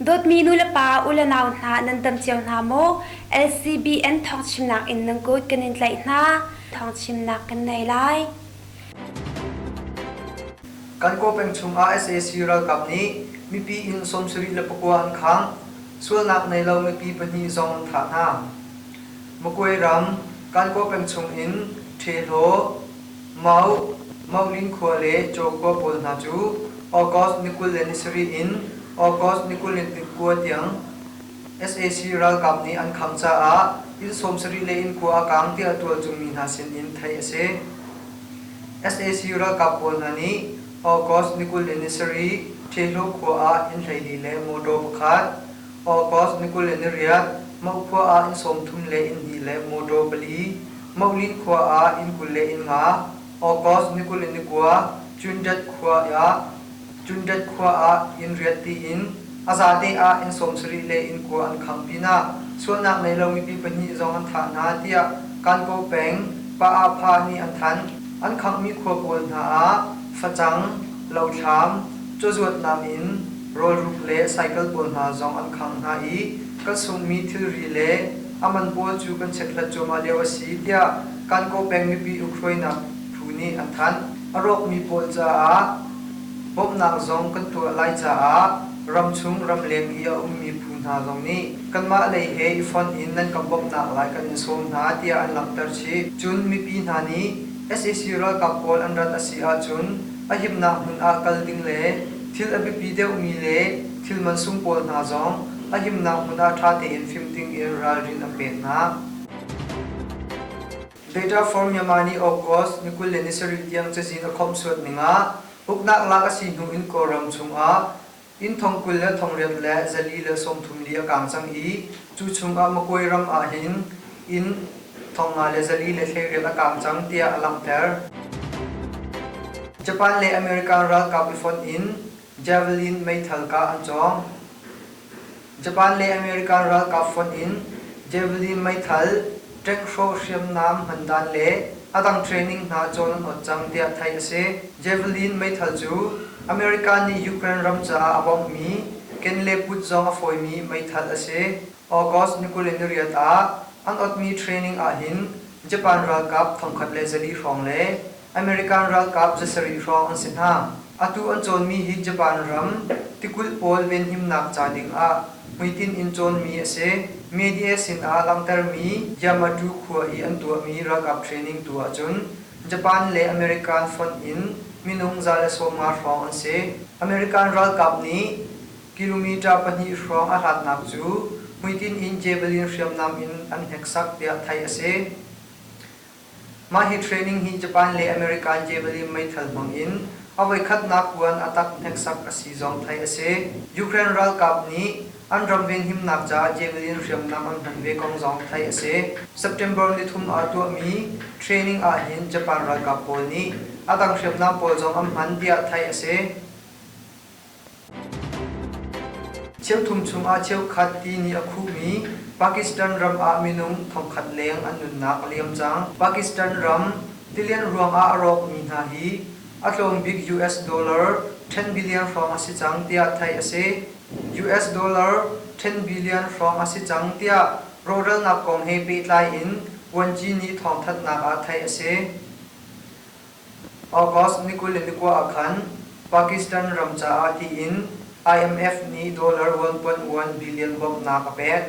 Dawtmi nulepa u le nau hna nan dam cio hna maw? LCBN thawngchimnak in nan kut kan in tlaih hna. Thawngchimnak kan nei lai. Kankaw peng chungah sac ralkap nih mipi inn 74 an khangh. Sualnak nei lo mipi pahnih zong an thah hna. Magway ram Kankaw peng chungin Ṭhehlaw, Mau, Mauhlin khua le Caw khua pawl hna cu August ni 27 in August ni 29 tiang sac ralkap nih an kham caah inn 70 le inn kua a kaang tiah tualchung mi hna sin in theih a si. Sac ralkap pawl hna nih August ni 27 Ṭhehlaw khua ah inn 14 le motor pakhat, August ni 28 Mauh khua ah inn 30 le inn hnih le motor pali, Mohlin khua ah inn 25, August ni 29 Cundat khua ah Cundat khua ah inn riat tiin a zate ah inn 70 le inn kua an khangh pinah sualnak nei lo mipi pahnih zong an thah hna tiah Kankaw peng Pa-ah-pha nih an thanh. An khanghmi khua pawl hna ah facang, lothlam, cawzuatnak in rawlruk le cycle pawl hna zong an khangh hna i kan sunghmi thilri le a man pawl cu kan chekhlat cuahmah lio a si tiah Kankaw peng mipi ukhruainak phu nih an thanh. A rawkmi pawl caah bawmhnak zong kan tuah lai caah ramchung ramleng i a ummi phu hna zong nih kanmah lei he i fonh in nan kan bawmhnak lai kan in sawm hna tiah an langhter chih. Cun mipi hna nih sac ralkap pawl an rat a si ahcun a himnak hmun ah kal ding le thil a biapi deuhmi le thil mansung pawl hna zong a himnak hmun ah ṭha tein fim ding in ralrin an pek hna. Data for Myanmar nih August ni 27 tiang cazin a khawmhsuat ning ah uknak lak a si hnu in Kawlram chungah inn thong 20 le thong riat le zali le 30 li a kaang cang i cu chungah Magway ram ah hin inn thong nga le zali le 18 a kaang cang tiah a langhter. Japan le American ralkap i fonh in Javelin meithal kah an cawng. Japan le American ralkap fonh in Javelin meithal, tank hrawh hriamnam hman dan le a dang training hna cawn an ot cang tiah theih a si. Javelin meithal cu America nih Ukraine ram caah a bawmhmi ken le put zong a fawimi meithal a si. August ni 28 ah an otmi training ahhin Japan ralkap 1400 hrawng le American ralkap zasarih hrawng an si hna. Atu an cawnmi hi Japan ram tikulh pawl venhimnak ca dingah hmuitinh in cawnmi a si. Media sinah langhtermi Yamatu khua i an tuahmi ralkap training tu ahcun Japan le American fonh in minung 150 hrawng an si. American ralkap nih kilometer pahnih hrawng a hlatnak cu hmuitinh in Javelin hriamnam in an hneksak tiah theih a si. Mah hi training hi Japan le American Javelin meithal hmang in a voikhatnak kuan a tak hneksak a si zong theih a si. Ukraine ralkap nih an ram venhimnak caah Javelin hriamnam an hman ve kong zong theih a si. September nithum ah tuahmi training ahhin Japan ralkap pawl nih a dang hriamnam pawl zong an hman tiah theih a si. Cheuthum chungah cheukhat ti nih a khuhmi Pakistan ram ah minung thongkhat leng an nunnak a liam cang. Pakistan ram tilian ruangah a rawkmi hna hi a tlawm bik US dollar 10 billion hrawng a si cang tiah theih a si. US dollar 10 billion hrawng a si cang tiah rawhralnak kong he pehtlai in vuanci nih thawngthanhnak ah theih a si. August ni 29 ah khan Pakistan ram caah tiin IMF nih dollar 1.1 billion bawmhnak a pek.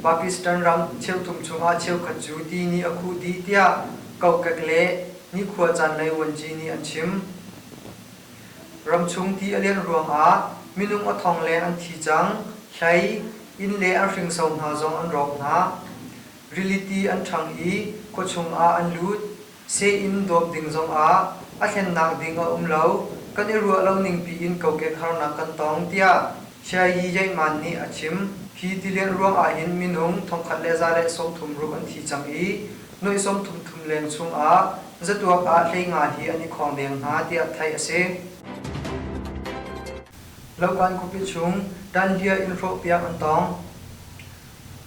Pakistan ram cheuthum chungah cheukhat cu ti nih a khuh dih tiah kokek le nikhua caan lei vuanci nih an chim. Ramchung ti a lianh ruangah minung a thong leng an thi cang, hlei, inn le an hringso hna zong an rawk hna. Rili ti an ṭhang i khuachung ah an lut. Seh in dawp ding zongah a thlennak ding a um lo. Kan i ruah lo ningpi in kokek harnak kan tong, tiah Hsiayi Yaihman nih a chim. Hi tilian ruang ahhin minung 1136 an thi cang i nuai 33 leng chungah zatuak ah 15 hi an i khawng deng hna, tiah theih a si. Lokan khuapi chung Tanhlia inn hrawhpiak an tong.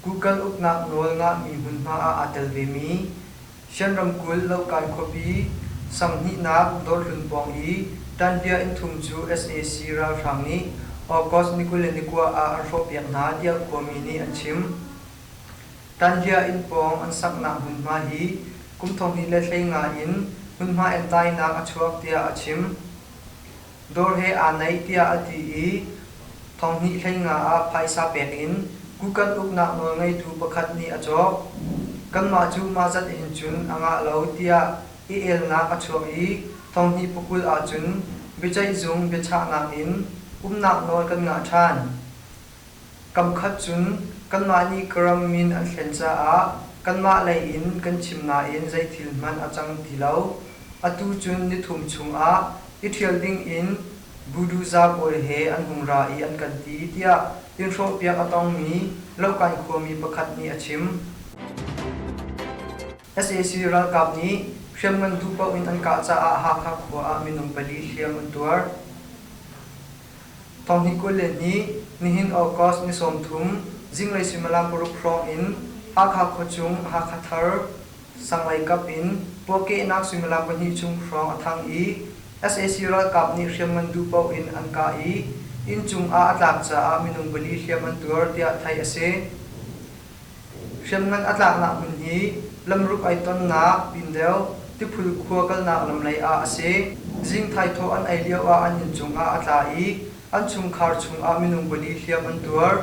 Google uknak nawl ngahmi hmunhma ah aa tel vemi Shan ramkulh Lohkai khuapi sang hnihnak Dawrhlun pawng i Tanhlia innthum cu sac ralhrang nih August ni 22 ah an hrawhpiak hna tiah khuami nih an chim. Tanhlia inn pawng an saknak hmunhma hi kum 2015 in hmunhma entainak a chuak tiah a chim. Dawr he aa naih tiah a ti i 2015 ah phaisa pek in Kukan uknak nawlngeitu pakhat nih a cawk. Kanmah cu mah zat hin cun a ngah lo tiah i elnak a chuak i 2020 ahcun biaceihzung biachahnak in umnak nawl kan ngah ṭhan. Kamkhat cun kanmah nih ka ram min an thlen caah kanmah lei in kan chim nain zeithil hmanh a cang ti lo. Atu cun nithum chungah i ṭhial dingin Buduza pawl he an hung ra i an kan ti, tiah inn hrawhpiak a tongmi Lohkai khuami pakhat nih a chim. Sac ralkap nih hriamngan duh paoh in an kah caah Hakha khua ah minung pali hliam an tuar. 2022 nihin August ni 30 zinglei suimilam paruk hrawng in Hakha khuachung Hakha Thar sanglei kap in puakehnak suimilam pahnih chung hrawng a thang i sac ralkap nih hriamngan duh paoh in an kah i inn cung ah a tlak caah minung pali hliam an tuar tiah theih a si. Hriamngan a tlaknak hmun hi lamruk ai tonnak pindeuh Tiphul khua kalnak lam lei ah a si. Zing thaithawh an ei lio ah an inn cungah a tla i an chungkhar chungah minung pali hliam an tuar.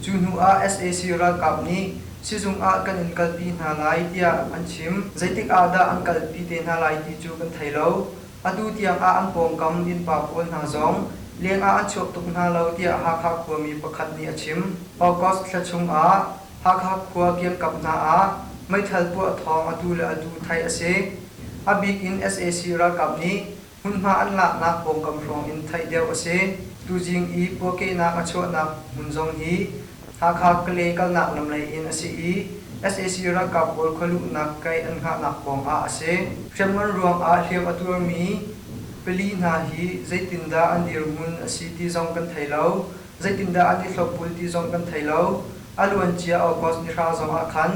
Cu hnu ah sac ralkap nih sizung ah kan in kalpi hna lai tiah an chim. Zeitik ah dah an kalpi te hna lai ti cu kan thei lo. Atu tiang ah an pawngkam innpa pawl hna zong leng ah an chuak tuk hna lo tiah Hakha khuami pakhat nih a chim. August thla chung ah Hakha khua kiangkap hna ah meithal puah thawng atu le atu theih a si. A bik in sac ralkap nih hmunhma an laknak pawngkam hrawng in theih deuh a si. Tuzing i puahkehnak a chuahnak hmun zong hi Hakha Kale kalnak lam lei in a si i sac ralkap pawl khualuhnak kai an hngahnak pawng ah a si. Hriamngan ruang ah hliam a tuarmi pali hna hi zeitindah an dirhmun a si ti zong kan thei lo. Zeitindah an i hlawpbul ti zong kan thei lo. A luancia August ni hra zong ah khan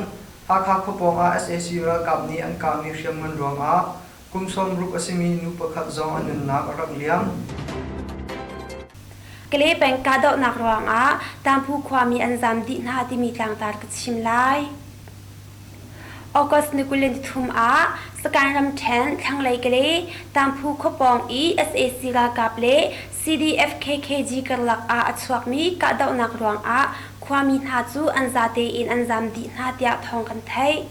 Hakha khuapawng ah sac ralkap nih an kahmi hriamngan ruang ah kum 60 a simi nu pakhat zong a nunnak a rak liam. Kale peng kahdohnak ruangah Tamphu khuami an zam dih hna timi tlangtar ka chim lai. August ni 23 ah Sagaing ramṭhen thlanglei Kale Tamphu khuapawng i sac ralkap le CDF-KKG karlak ah a chuakmi kahdohnak ruangah khuami hna cu an zate in an zam dih hna tiah thawng kan theih.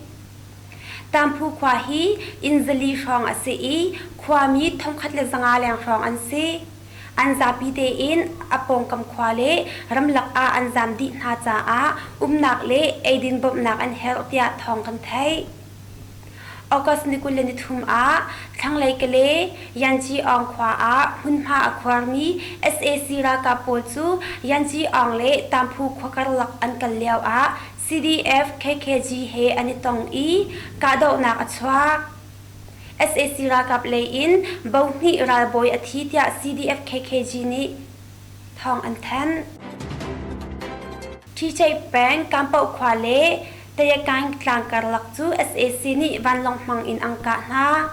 Tamphu khua hi inn zali hrawng a si i khuami 1500 leng hrawng an si. An zapi tein a pawngkam khua le ramlak ah an zam dih hna caah umnak le eidin bawmhnak an herh tiah thawng kan theih. August ni 23 ah thlanglei Kale Yanci Aung khua ah hmunhma a khuarmi sac ralkap pawl cu Yanci Aung le Tamphu khua karlak an kal lio ah CDF KKG he an i tong i kahdohnak a chuak. Sac ralkap lei in bohnih ralbawi a thi tiah CDF KKG nih thawng an thanh. Ṭhichei peng Kampoh khua le Tayakaing tlang karlak cu sac nih vanlawng hmang in an kah hna.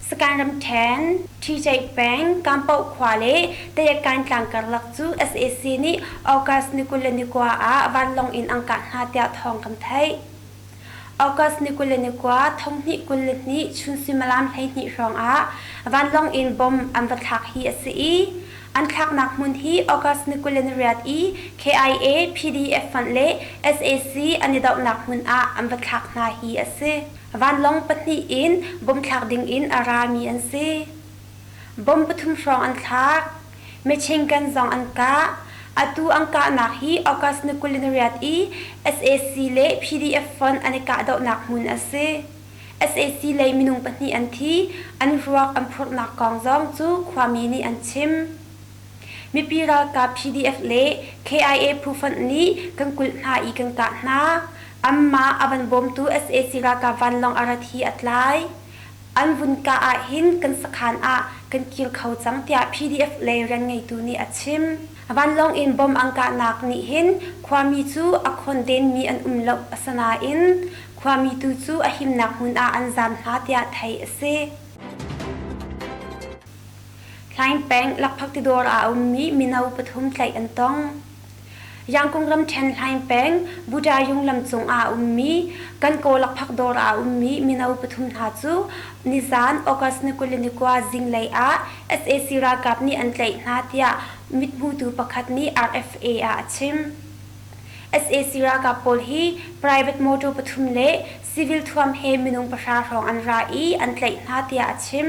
Sagaing ramṭhen, Ṭhichei peng Kampoh khua le Tayakaing tlang karlak cu sac nih August ni 29 ah vanlawng in an kah hna tiah thawng kan theih. August ni 29, 2022 chun suimilam 12 hrawngah vanlawng in bomb an va thlak hi a si i an thlaknak hmun hi August ni 28 i KIA, PDF fonh le sac an i dohnak hmun ah an va thlak hna hi a si. Vanlawng pahnih in bomb thlak dingin a rami an si. Bomb pathum hrawng an thlak. Machine gun zong an kah. Atu an kahnak hi August ni 28 i sac le PDF fonh an i kahdohnak hmun a si. Sac lei minung pahnih an thi, an ruak an phurhnak kong zong cu khuami nih an chim. Mipi ralkap PDF le KIA phu fonh nih kan kulh hna i kan kah hna. Anmah a van bawmtu sac ralkap vanlawng a rat hi a tlai. An vun kah ahhin kan sakhan ah kan kir kho cang tiah PDF lei rianngeitu nih a chim. Vanlawng in bomb an kahnak nih hin khuami cu a khawndenmi an um lo asinain khuami tu cu a himnak hmun ah an zaam hna tiah theih a si. Hlaing peng lakphak tidawr ah a ummi mino pathum tlaih an tong. Yangkung ramṭhen Hlaing peng Budayung lam cung ah a ummi Kankaw lakphak dawr ah a ummi mino pathum hna cu nizaan August ni 29 zinglei ah sac ralkap nih an tlaih hna tiah mithmutu pakhat nih RFA ah a chim. Sac ralkap pawl hi private motor pathum le civil thuam he minung pahra hrawng an ra i an tlaih hna tiah a chim.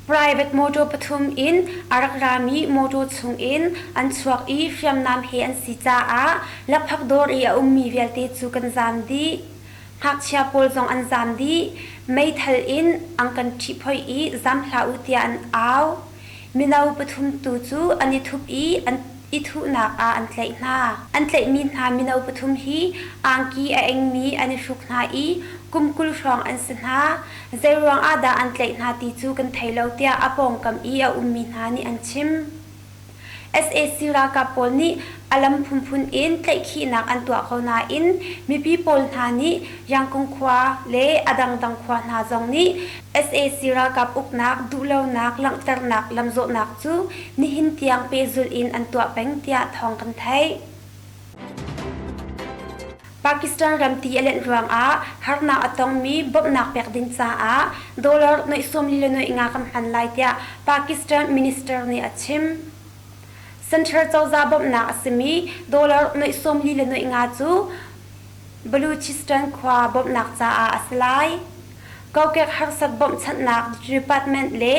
Private motor pathum in a rak rami motor chungin an chuak i hriamnam he an si caah lakphak dawr i a ummi vialte cu kan zaam dih. Ngakchia pawl zong an zaam dih. Meithal in an kan ṭhihphoih i zaam hlah u tiah an au. Mino pathum tu cu an i thup i an i thuhnak ah an tlaih hna. An tlaihmi hna mino pathum hi angki a engmi an i hruk hna i kum 20 hrawng an si hna. Zeiruang ah dah an tlaih hna ti cu kan thei lo tiah a pawngkam i a ummi hna nih an chim. Sac ralkap pawl nih a lam phunphun in tlaihkhihnak an tuah ko nain mipi pawl hna nih Yangkung khua le a dangdang khua hna zong nih sac ralkap uknak duhlonak langhternak lamzawhnak cu nihin tiang pehzulh in an tuah peng tiah thawng kan theih. Pakistan ram ti a lenh ruangah harnak a tongmi bawmhnak pek ding caah dollar nuaih sawmli le nuaih nga kan hman lai tiah Pakistan minister nih a chim. Central cozah bawmhnak a simi dollar nuaih sawmli le nuaih nga cu Baluchistan khua bawmhnak caah a si lai. Kokek harsat bawmhchanhnak department le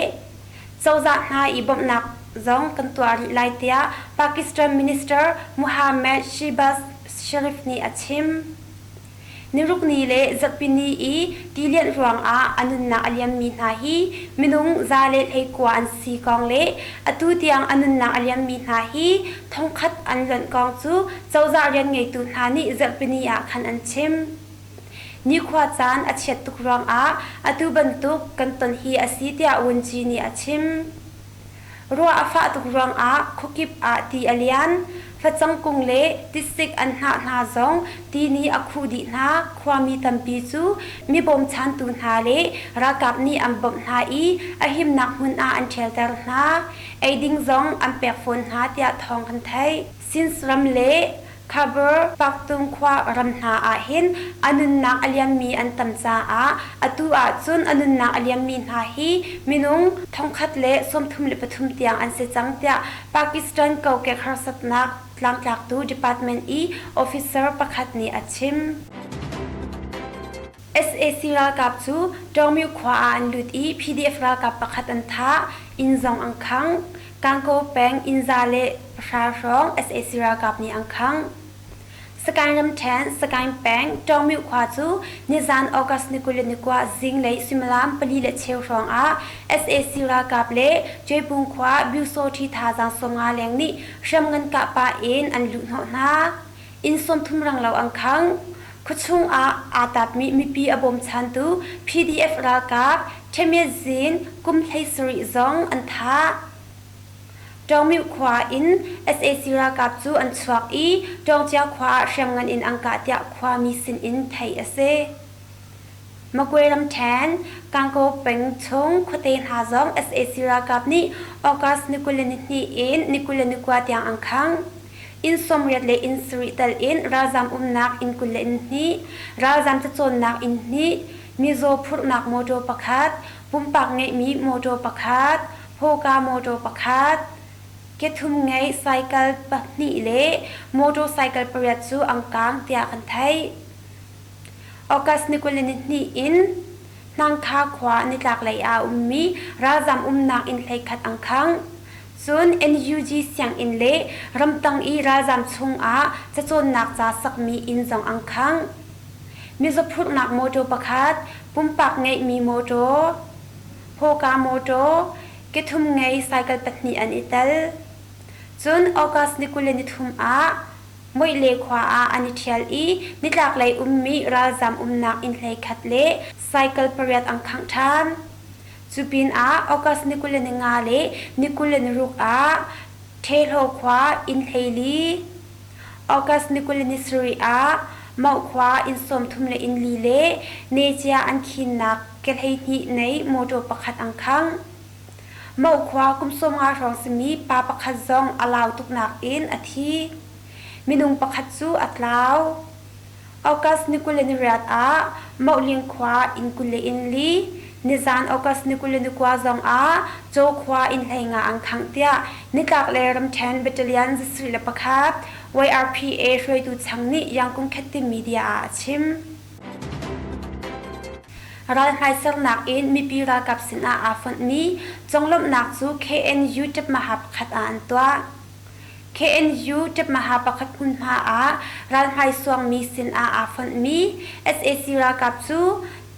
cozah hna i bawmhnak zong kan tuah rih lai tiah Pakistan Minister Muhammad Shehbaz Sharif nih a chim. Nirukni le zarhpini i tilianh ruangah a nunnak a liammi hna hi minung 119 an si kong le atu tiang a nunnak a liammi hna hi thongkhat an lonh kong cu cozah rian ngeitu hna nih zarhpini ah khan an chim. Nikhua caan a chiat tuk ruangah atu bantuk kan ton hi a si tiah Wunci nih a chim. Ruah a fah tuk ruangah khuakip ah ti a lian. Facang kung le tisik an hnah hna zong ti nih a khuh dih hna. Khuami tampi cu mi bawmchantu hna le ralkap nih an bawmh hna i a himnak hmun ah an ṭhialter hna. Eiding zong an pek fawn hna tiah thawng kan theih. Sins ram le Khyber Pakhtunkhwa ram hna ahhin a nunnak a liammi an tam caah atu ahcun a nunnak a liammi hna hi minung 133 tiang an si cang tiah Pakistan kokek harsatnak tlangtlaktu department i officer pakhat nih a chim. Sac ralkap cu Tawngmyu khua ah an lut i PDF ralkap pakhat an thah, inn zong an khangh. Kankaw peng innza le pahra hrawng sac ralkap nih an khangh. Sagaing ramṭhen, Sagaing peng, Tawngmyu khua cu nizan August ni 29 zinglei suimilam pali le cheu hrawng ah sac ralkap le Cuaipung khua Byusawṭhi thazaang 50 leng nih hriamngan kah pah in an luhhnawh hna. Inn 30 ranglo an khangh. Khuachung ah aa tapmi mipi a bawmchantu PDF ralkap Ṭhemyezin kum 17 zong an thah. Ṭawngmyu khua in sac ralkap cu an chuak i Ṭawngcia khua ah hriamngan in an kah tiah khuami sinin theih a si. Magwe ramṭhen, Kankaw peng chung khuate hna zong sac ralkap nih August ni 22 in ni 29 tiang an khangh. Inn 80 le inn sarih tal in ralzaam umnak inn 22, ralzaam cacawnnak inn hnih, mizaw phurhnak mawṭaw pakhat, pumpak ngeihmi mawṭaw pakhat, hawka mawṭaw pakhat, kethum ngei cycle pahnih le motorcycle pariat cu an kaang tiah kan theih. August ni 22 in Hnangkha khua nitlaklei ah a ummi ralzaam umnak inn 11 an khangh. Cun NUG sianginn le ramtang i ralzaam chungah cacawnnak ca sakmi inn zong an khangh. Mizaw phurhnak mawṭaw pakhat, pumpak ngeihmi mawṭaw, hawka mawṭaw, kethum ngei cycle pahnih an i tel. Cun August ni 23 ah Muihle khua ah an i ṭhial i nitlaklei ummi ralzaam umnak inn 11 le cycle pariat an khangh ṭhan. Cu pinah August ni 25 le ni 26 ah Ṭhehlaw khua inn 14, August ni 27 ah Mauh khua inn 30 le inn li le Necia an khinnak ke 12 nei mawṭaw pakhat an khangh. Maukhua kum 50 hrawng simi pa pakhat zong a lau tuknak in a thi. Minung pakhat cu a tlau. August ni 28 ah Mauhling khua inn 24, nizan August ni 29 zong ah Caw khua inn 15 an khangh tiah nitlak le ramṭhen battalion 71 YRPA hruaitu chang nih Yangkung Khettim media ah a chim. Ral hmaisernak in mipi ralkap sinah aa fonhmi conglawmhnak cu KNU Ṭipmaha pakhat ah an tuah. KNU Ṭipmaha pakhat hmunhma ah ralhmai suangmi sinah aa fonhmi sac ralkap cu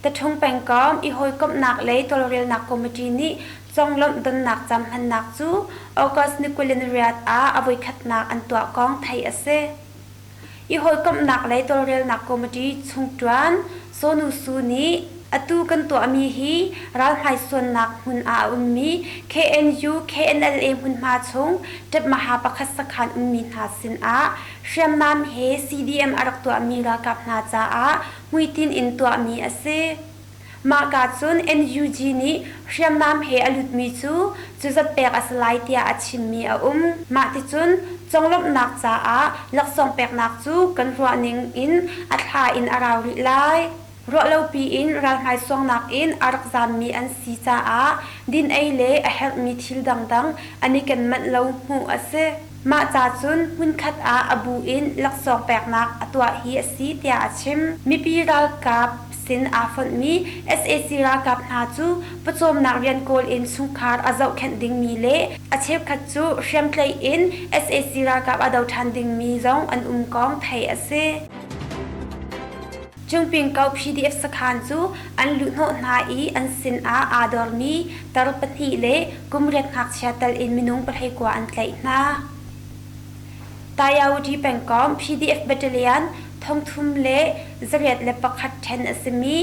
Taṭhung pengkomh i hawikomhnak lei tawlrelnak committee nih conglawmh donnak cam hmannak cu August ni 28 ah a voikhatnak an tuah kong theih a si. I hawikomhnak lei tawlrelnak committee chungṭuan Sonu Su nih atu kan tuahmi hi ralhmaisuannak hmun ah a ummi KNU KNLA hmunhma chung ṭepmaha pakhat sakhan ummi hna sinah hriamnam he CDM a rak tuahmi ralkap hna caah hmuitinh in tuahmi a si. Mahka cun NUG nih hriamnam he a lutmi cu cuzat pek a si lai tiah a chimmi a um. Mah ticun conglawmhnak caah laksawng peknak cu kan ruahning in a thla in a rau rih lai. Ruahlopi in ralhmaisuangnak in a rak zammi an si caah din-ei le a herhmi thil dangdang an i ken manh lo hmuh a si. Mah ca cun hmunkhat ah a bu in laksawng peknak a tuah hi a si tiah a chim. Mipi ralkap sin aa fonhmi sac ralkap hna cu pawcawmnak rian kawl in chungkhar a zohkhenh dingmi le a cheukhat cu hriamtlaih in sac ralkap a do ṭhan dingmi zong an um kong theih a si. Cungping ko PDF sakhan cu an luhhnawh hna i an sin ah aa dormi tar pahnih le kum riat ngakchia tal in minung 19 an tlaih hna. Tayawati pengkomh PDF battalion 381 ṭhen a simi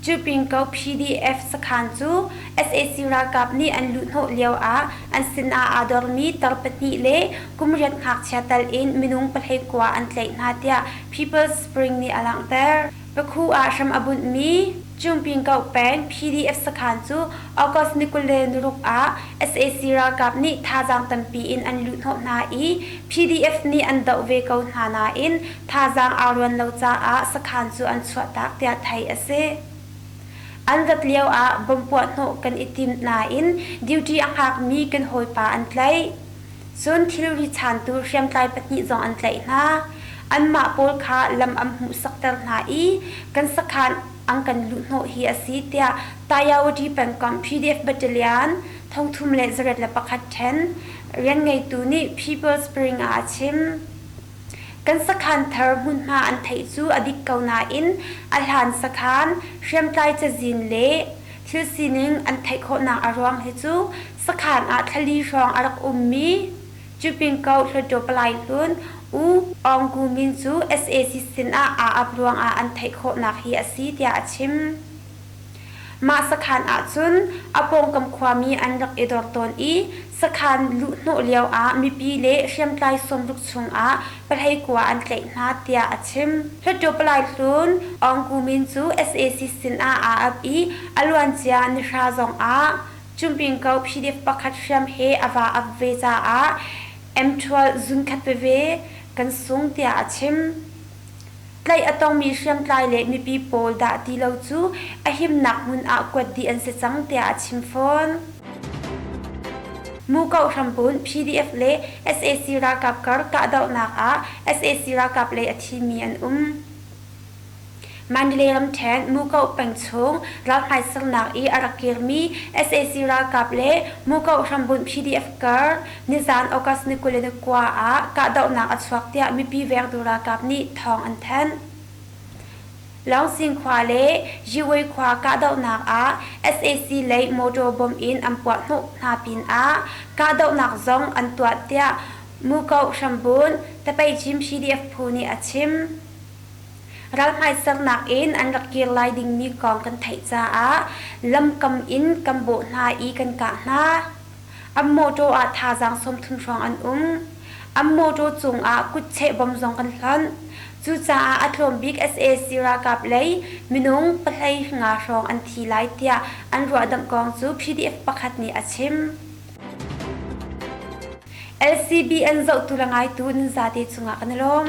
Cupingko PDF sakhan cu sac ralkap nih an luhhnawh lioah an sinah aa dormi tar pahnih le kum riat ngakchia tal in minung 19 an tlaih hna tiah People's Spring nih a langhter. Pakhu ah hram a bunhmi Cungpingko peng PDF sakhan cu August ni 26 ah sac ralkap nih thazaang tampi in an luhhnawh hna i PDF nih an doh ve ko hna nain thazaang aa ruan lo caah sakhan cu an chuahtak tiah theih a si. An rat lio ah bomb puahhnawh kan i tim nain duty a hngakmi kan hawipa an tlaih. Cun thilri chaantu hriamtlai pahnih zong an tlaih hna. Anmah pawl kha lam an hmuhsakter hna i kan sakhan an kan luhhnawh hi a si tiah Tayawati pengkomh PDF Battalion 381 ṭhen rianngeitu nih People's Spring ah a chim. Kan sakhan thar hmunhma an theih cu a dik ko nain a hlan sakhan, hriamtlai cazin le thil sining an theih khawhnak a ruang hi cu sakhan ah thlali hrawng a rak ummi Cupingko Hluttaw Palai hlun U Aung Gu Min cu sac sinah aa ap ruangah an theih khawhnak hi a si tiah a chim. Mah sakhan ahcun a pawngkam khuami an rak i dor tawn i sakhan luhhnawh lioah mipi le hriamtlai 60 chungah 19 an tlaih hna tiah a chim. Hluttaw Palai hlun Aung Gu Min cu sac sinah aa ap i a luancia nihra zongah Cumpingko PDF pakhat hriam he a va ap ve caah M12 zunkhat veve kan sung tiah a chim. Tlaih a tongmi hriamtlai le mipi pawl dah ti lo cu a himnak hmun ah kuat dih an si cang tiah a chim fawn. Mukoh hrambunh PDF le sac ralkap kar kahdohnak ah sac ralkap lei a thimi an um. Mandalay ramṭhen Mukoh peng chung ralhmaisernak i a rak kirmi sac ralkap le Mukoh hrambunh PDF kar nizan August ni 29 ah kahdohnak a chuak tiah mipi vengtu ralkap nih thawng an thanh. Lawngsing khua le Yiwei khua kahdohnak ah sac lei motor bomb in an puahhnawh hna pinah kahdohnak zong an tuah tiah Mukoh hrambunh Tapeicim PDF phu nih a chim. Ralhmaisernak in an rak kir lai dingmi kong kan theih caah lamkam in kan bawh hna i kan kah hna. An mawṭaw ah thazaang 30 hrawng an um. An mawṭaw cungah kutcheh bom zong kan hlonh. Cucaah a tlawm bik sac ralkap lei minung 15 hrawng an thi lai tiah an ruahdamh kong cu PDF pakhat nih a chim. LCBN zohtu le ngaitu nan zate cungah kan i lawm.